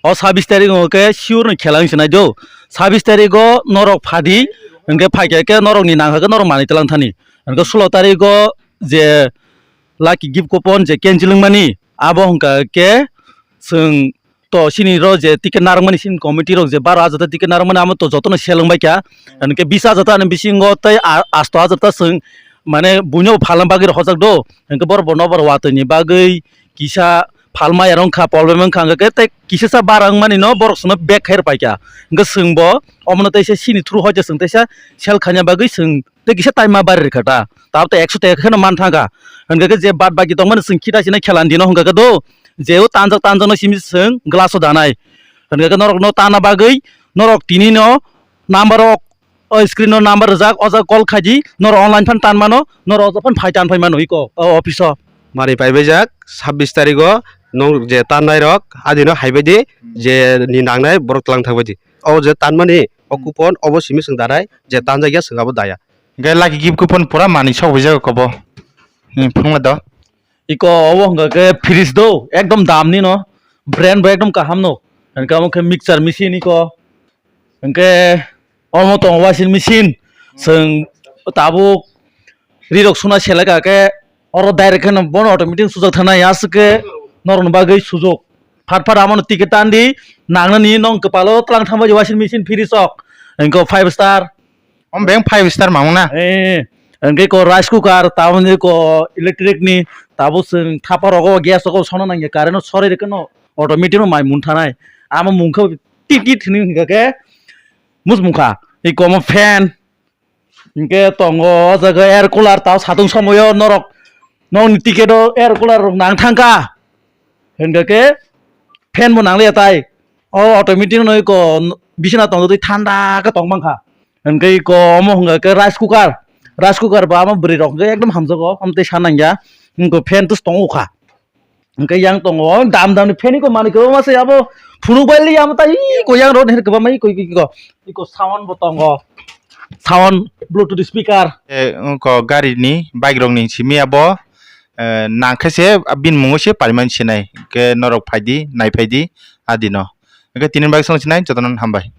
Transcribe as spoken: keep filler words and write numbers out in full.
O sabis tarik o khe sure ni khela wngse nai do. Sabis tarik o norok phadi, hwnkhe phaikha khe norok ni nangkha khe norok manwi tlang thani. Hwnkhe sulo tarik o je lucky gift coupon je cancel wngmani, abo hwnkha khe chwng to sini ro je ticket narwkmani, sini committee rok je baro hajar ta ticket narwkmani, amo to jotono sel wngbaikha. Hwnkhe bis hajar ta ni bisingo tei a-, asto hajar ta chwng mane buino phalna bagwi rok hojak do. Hwnkhe borok bo nobar watwi ni bagwi kisa phalma erong kha, problem wngkha, hwnkhe tei kisa sa bara wngmani no borok chwngno bag khair paikha. Hwnkhe chwngbo omono teisa sini through hoite chwng teisa sel khaina bagwi chwng tei kisa time ma bari rikha ta. Tabuk tei ekso taka kheno man thangkha. Hwnkhe je bad baki tongmani chwng khita sina khela dino hwnkha khe do. Je o tanjak tanjakno simi chwng glass o danai. Hwnkhe norokno tana bagwi norok tini no number o O screen o number rijak, o jaga call khaidi, norok online phan tan mano, norok o jaga phan phai tan phai mano iko, o office o. Mari paibaijak sabbish tarigo, nwng je tan nairok, adino haibaidi, je ni nangnai borok tlang thangbaidi. O je tanmani, o coupon, obo simi swng danai, je tanjakya swng abo daya. Hingke lucky gift coupon pura mani sok bai jago kobo. Hmm, phunukla do. Iko obo hwnka khe fridge do, ekdom dam ni no, brand bo ekdom kaham no. Hwnka omo khe mixer machine iko. Hwnkhe omo tongo washing machine, chwng tabuk rirok suna seleka khe oro direct kheno bono automatic sujak thana ya aswk khe norokni bagwi sujuk. Phat phat abono ticket tandi nangnani nong kwpalo twlang thangbai washing machine fridge sok. Hwnkhe five star. Om beng five star mamung na? Eh, hwnkhe ko rice cooker, taboni ko electric ni, tabuk chwng thapa rogo gas rogo sona nangya current o sori rikhe no automatic no mai mun thanai. Amo mungkha titi thini hingka khe mus mukha. Iko omo fan. Hingke tongo o jaga air cooler, tao satung somoyo norok nokni ticket o air cooler rok nang thangkha. Hingke khe fan bo nangliya tai. O automatic no iko bisina tongtwi thanda khe tong mankha. Hingke iko omo hingka khe rice cooker. Rice cooker bo amo bwrwi rok hingke ekdom hamjago. Omo tei sa nangya. Hingke fan tus tongo kha. Hingke yang tongo, dam dam ni fan iko manwi kwbangma se abo phunuk bai li amo tai iko yang rod her kwbangma iko, iko, iko, iko sound bo tongo, sound bluetooth speaker. E, wngkho gari ni bike rok ni simi abo, eh, nangkhe se bini mungo se paiman sinai, hingke norok phaidi, nai phaidi, adino. Hingke tini bike song sinai, jotono hambai.